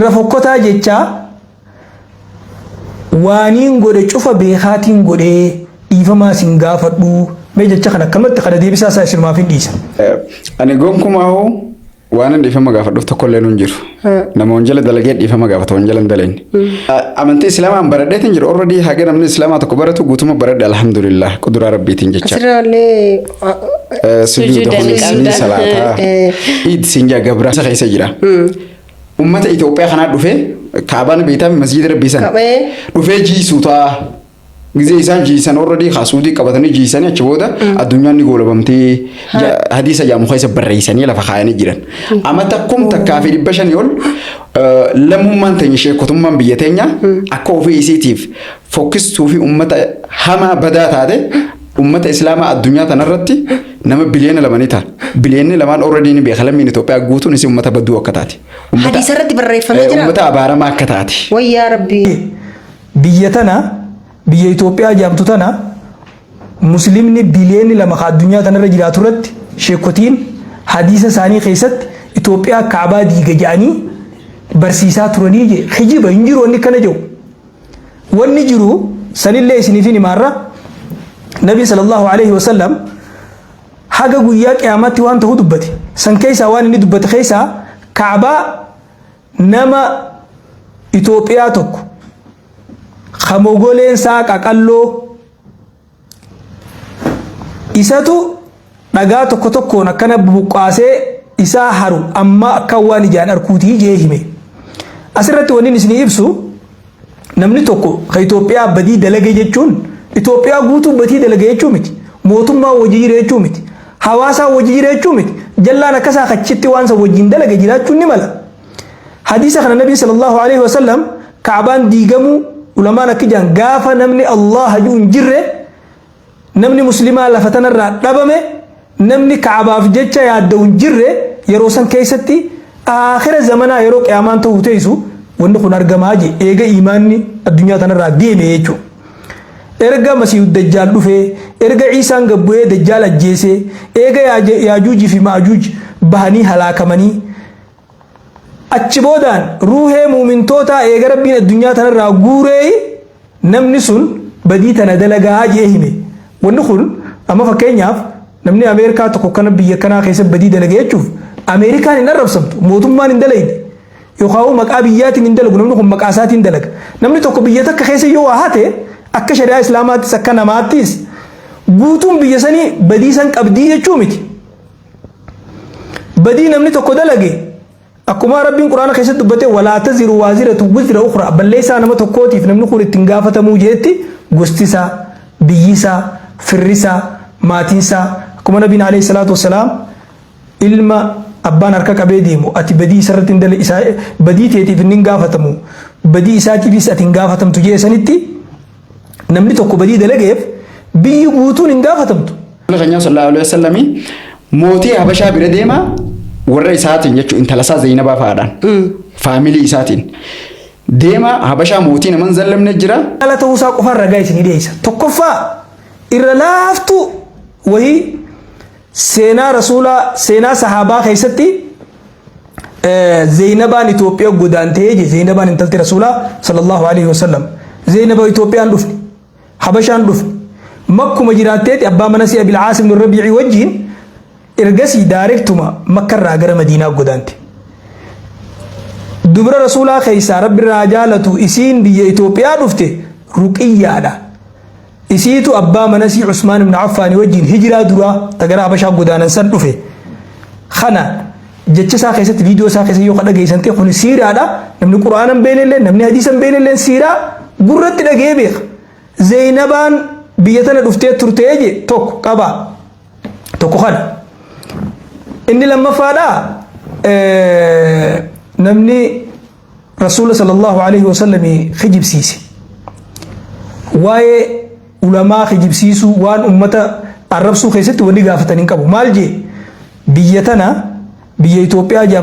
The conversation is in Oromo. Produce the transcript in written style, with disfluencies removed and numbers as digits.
Irra fokkotaa jechaa waaniin godhe cufa beekaatiin godhee dhiifamaa sin gaafadhuu mee jecha kana akkamatti kana deebisaa isaa isinumaaf hin dhiisa. Ani gonkumaa waan hin dhiifama gaafadhuuf tokkollee hin jiru. Nama wanjala dalagee dhiifama gaafata, wanjala hin dalagne. Amantii Islaamaan baradheetiin jiru, already haga namni Islaamaa tokko baratu guutuma baradhe, alhamdulillah, quduraa Rabbiitiin jecha. Asirraallee Sujuuda Sujuuda ni kunis ni qabda. salaataa. Iid siin jaa gabra isa keessa jira. Ummata Itoophiyaa kanaa dhufee Kaabaan beektaa fi masjiida Rabbii sana. Qabee. Dhufee jiisuu ta'a. Gizee isaan jiisan already kaasuudii qabatanii jiisanii, achi booda addunyaan ni goolabamtee hadiisa jaamu keessa barreessanii lafa kaayanii jiran. Amata 1500 ol lammummaan teenya, sheekotummaan biyya teenya akka ofii isiitiif fokkistuu fi ummata hamaa badaa taate, ummata Islaamaa addunyaa tanarratti nama biliyoona 2 ni ta'a. Biliyoonni 2 already ni beeka, lammiin Itoophiyaa guutuun isii ummata badduu akka taate. Hadiisa irratti barreeffamee jira. Ummata abaaramaa akka taate. Wayyaa Rabbii. Biyya tana, biyya Itoophiyaa jedhamtu tana, muslimni biliyoonni 2 ka addunyaa tanarra jiraatu irratti sheekotiin hadiisa isaanii keessatti Itoophiyaa Kaabaa diiga jedhanii barsiisaa turanii je kijiba hin jiru wanni kana jedhu. Wanni jiru sanillee isiniifin himaarra. Nabi sallallahu alaihi wasallam haga guyyaa qiyaamaatti waan ta'u dubbate. San keessaa waan inni dubbate keessaa Kaabaa nama Itoophiyaa tokko kamogoleen isaa qaqalloo isatu dhagaa tokko tokkoon akkana buqqaasee isaa haru amma akka waan ijaan arkuutii jee hime. Asirratti wanni isinii ibsu, namni tokko ka Itoophiyaa badii dalage jechuun Itoophiyaa guutuu badii dalage jechuu miti. Mootummaa wajji jira jechuu miti. Hawaasaa wajji jira jechuu miti. Jallaan akkasaa kachitti waan san wajjin dalage jiraachuun ni mala. Hadiisa kana Nabii sallallahu alaihi wasallam Kaabaan diigamuu ulamaan akka jedhan, gaafa namni Allah ji'u hin jirre, namni muslimaa lafa tanarraa dhabame, namni Kaabaaf jecha yaadda'u hin jirre, yeroo san keessatti aakhira zamanaa yeroo qiyaamaan ta'uu teessu wanni kun argamaa je, eega imaanni addunyaa tanarraa deeme jechuudha. Erga Masiihu Dajjaal dhufee, erga Iisaan gabbu'ee Dajjaal ajjeesee, eega Yaajuujii fi Maajuuj bahanii halaakamanii, achi boodaan ruuhee muumintootaa eega Rabbiin addunyaa tanarraa guuree namni sun badii tana dalagaa jee hime. Wanni kun amma fakkeenyaaf namni Ameerikaa tokko kana biyya kanaa keessa badii dalage jechuuf Ameerikaan hin arrabsamtu, mootummaan hin dalayne. Yookaan maqaa biyyaatiin hin dalagu, namni kun maqaa isaatiin dalaga. Namni tokko biyya takka keessa yoo waa hate, akka shari'aa Islaamaattis akka namaattis guutuun biyya sanii badii san qabdii jechuu miti. Badii namni tokko dalage, akkuma Rabbiin Quraana keessatti dubbate, walaa taziru waaziratu wizra ukhra, balleessaa nama tokkootiif namni kun ittiin gaafatamuu jeetti gosti isaa, biyyi isaa, firri isaa, maatiin isaa, akkuma Nabiin alayhi salaatu wassalaam ilma abbaan harka qabee deemu, ati badii isarratti hin dala isaa badii teetiif inni hin gaafatamu, badii isaatiifis ati hin gaafatamtu jee sanitti, namni tokko badii dalageef biyyi guutuun hin gaafatamtu. Keenyaa sallallahu alaihi wasallamii mootii Habashaa bira deema warra isaatiin jechuun intala isaa Zainabaa fa'aadhaan family isaatiin deema Habashaa, mootii naman zallamne jira. Haala ta'uusaa qofaan ragaa isinii dhiyeessa. Tokkoffaa, irra laaftuu wahii seenaa rasuulaa, seenaa sahaabaa keessatti Zeenabaan Itoophiyaa godaantee je. Zeenabaan intalti rasuulaa sallallahu alaihi wasallam, Zeenaba Itoophiyaan dhufne, Habashaan dhufne, makkuma jiraatteeti abbaa mana si Abil Aasim ibn Rabiici wajjiin ergasii directuma Makkarraa gara Madiinaa godaante. Dubra rasuulaa keessaa Rabbi irraa jaalatu isiin biyya Itoophiyaa dhufte Ruqiyyaadha. Isiitu abbaa manasii Usmaan ibn Affaanii wajjin hijiraa duraa ta gara Habashaa godaanan san dhufe. Kana jecha isaa keessatti, viidiyoo isaa keessatti yoo ka dhageessan ta'e, kun siiraadha. Namni Qura'aana hin beekne illee, namni hadiisa hin beekne illee siiraa gurratti dhagee beeka. Zeenabaan biyya tana dhuftee turtee je tokko qaba. Tokko kana. Inni lammaffaadha, namni Rasuula sallallahu alaihi wasallam kijibsiise. Waa'ee ulamaa kijibsiisuu, waan ummata arrabsuu keessatti wanni gaafatan hin qabu. Maal jee? Biyya tana, biyya Itoophiyaa jedhamu.